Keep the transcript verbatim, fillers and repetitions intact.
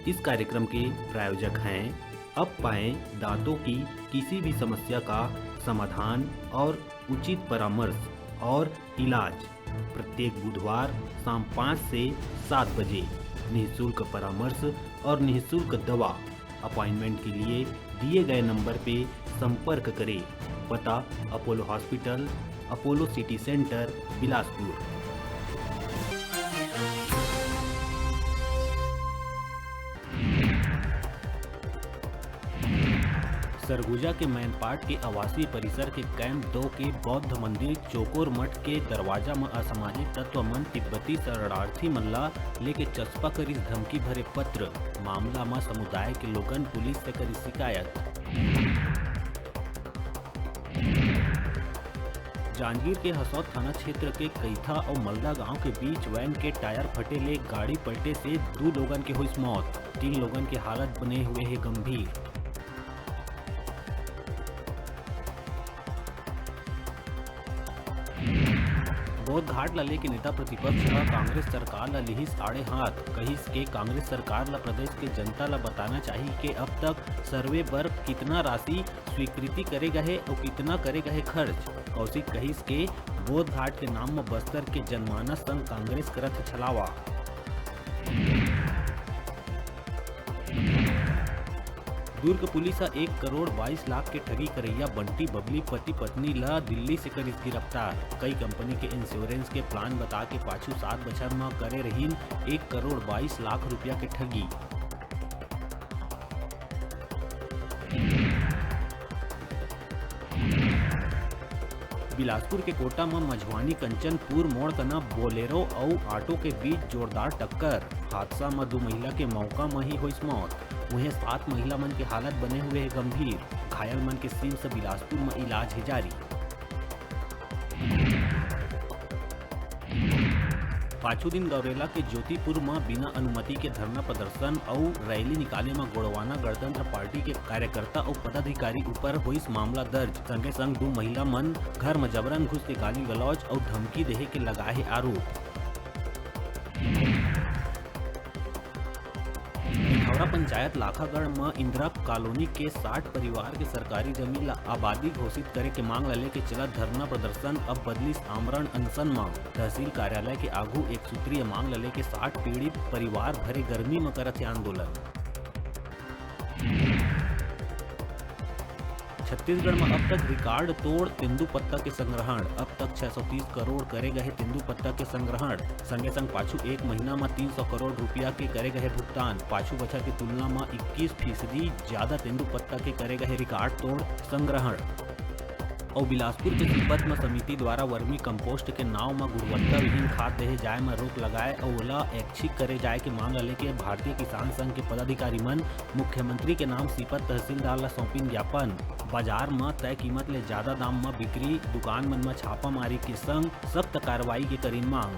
इस कार्यक्रम के प्रायोजक हैं, अब पाएं दांतों की किसी भी समस्या का समाधान और उचित परामर्श और इलाज। प्रत्येक बुधवार शाम पाँच से सात बजे निःशुल्क परामर्श और निःशुल्क दवा। अपॉइंटमेंट के लिए दिए गए नंबर पे संपर्क करें। पता: Apollo hospital, Apollo city centre, Bilaspur. Surguja के मैनपाट के आवासीय परिसर के कैंप दो के बौद्ध मंदिर चोकोर मठ के दरवाजा म असामाजिक तत्व मन तिब्बती शरणार्थी मन ला लेके चस्पा करिस धमकी भरे पत्र। मामला म समुदाय के लोगन पुलिस से करिस शिकायत। जांजगीर के हसौद थाना क्षेत्र के कईथा अउ मलदा गांव के बीच वैन के टायर फटे ले गाड़ी पलटे से दू लोगन के होइस मौत। तीन लोगन के हालत बने हुए हे गंभीर। बौद्ध घाट ला लेके नेता प्रतिपक्ष ह कांग्रेस सरकार ला लिहिस आड़े हाथ, कहिस के कांग्रेस सरकार ला प्रदेश के जनता ला बताना चाही के अब तक सर्वे बर कितना राशि स्वीकृति करे गए हे अउ कितना करे गए हे खर्च। कौशिक कहिस के बौद्ध घाट के नाम म बस्तर के जनमानस संग कांग्रेस करत हे छलावा। दुर्ग पुलिस ह एक करोड़ बाईस लाख के ठगी करइया बंटी बबली पति पत्नी ल दिल्ली से करिस गिरफ्तार। कई कंपनी के इंश्योरेंस के प्लान बता के पाछू सात बछर म करे रहिन एक करोड़ बाईस लाख रुपया के ठगी। बिलासपुर के कोटा म मझवानी कंचनपुर मोड़ कना बोलेरो अउ ऑटो के बीच जोरदार टक्कर। हादसा म दू महिला के मौका म ही होइस मौत। उहें, सात महिला मन के हालत बने हुए हे गंभीर। घायल मन के सिम्स बिलासपुर म इलाज हे जारी। पाछू दिन गौरेला के ज्योतिपुर म बिना अनुमति के धरना प्रदर्शन अउ रैली निकाले म गोड़वाना गणतंत्र पार्टी के कार्यकर्ता अउ पदाधिकारी ऊपर होइस मामला दर्ज। संगे संग दू महिला मन घर म जबरन घुस के गाली गलौज अउ धमकी देहे के लगाए हे आरोप। पिथौरा पंचायत लाखागढ़ म इंदिरा कॉलोनी के साठ परिवार के सरकारी जमीन ला आबादी घोषित करे के मांग ला लेके चलत धरना प्रदर्शन अब बदलिस आमरण अनशन म। तहसील कार्यालय के आघू एक सूत्रीय मांग ला लेके साठ पीड़ित परिवार भरे गर्मी म करत हे आंदोलन। छत्तीसगढ़ म अब तक रिकॉर्ड तोड़ तेंदूपत्ता के संग्रहण। अब तक छह सौ तीस करोड़ करे गए तेंदूपत्ता के संग्रहण। संगे संग पाछू एक महीना म तीन सौ करोड़ रुपया के करे गए भुगतान। पाछू बछर के तुलना म इक्कीस फीसदी ज्यादा तेंदूपत्ता के करे गए रिकॉर्ड तोड़ संग्रहण। अउ बिलासपुर के सीपत म समिति द्वारा वर्मी कंपोस्ट के नाव म गुणवत्ता विहीन खाद देहे जाए म रोक लगाए अउ ओला ऐच्छिक करे जाए के मांग ला लेके भारतीय किसान संघ के पदाधिकारी मन मुख्यमंत्री के नाम सीपत तहसीलदार ला सौंपिन ज्ञापन। बाजार म तय कीमत ले जादा दाम म बिक्री, दुकान मन म छापामारी के संग सख्त कार्रवाई के करिन मांग।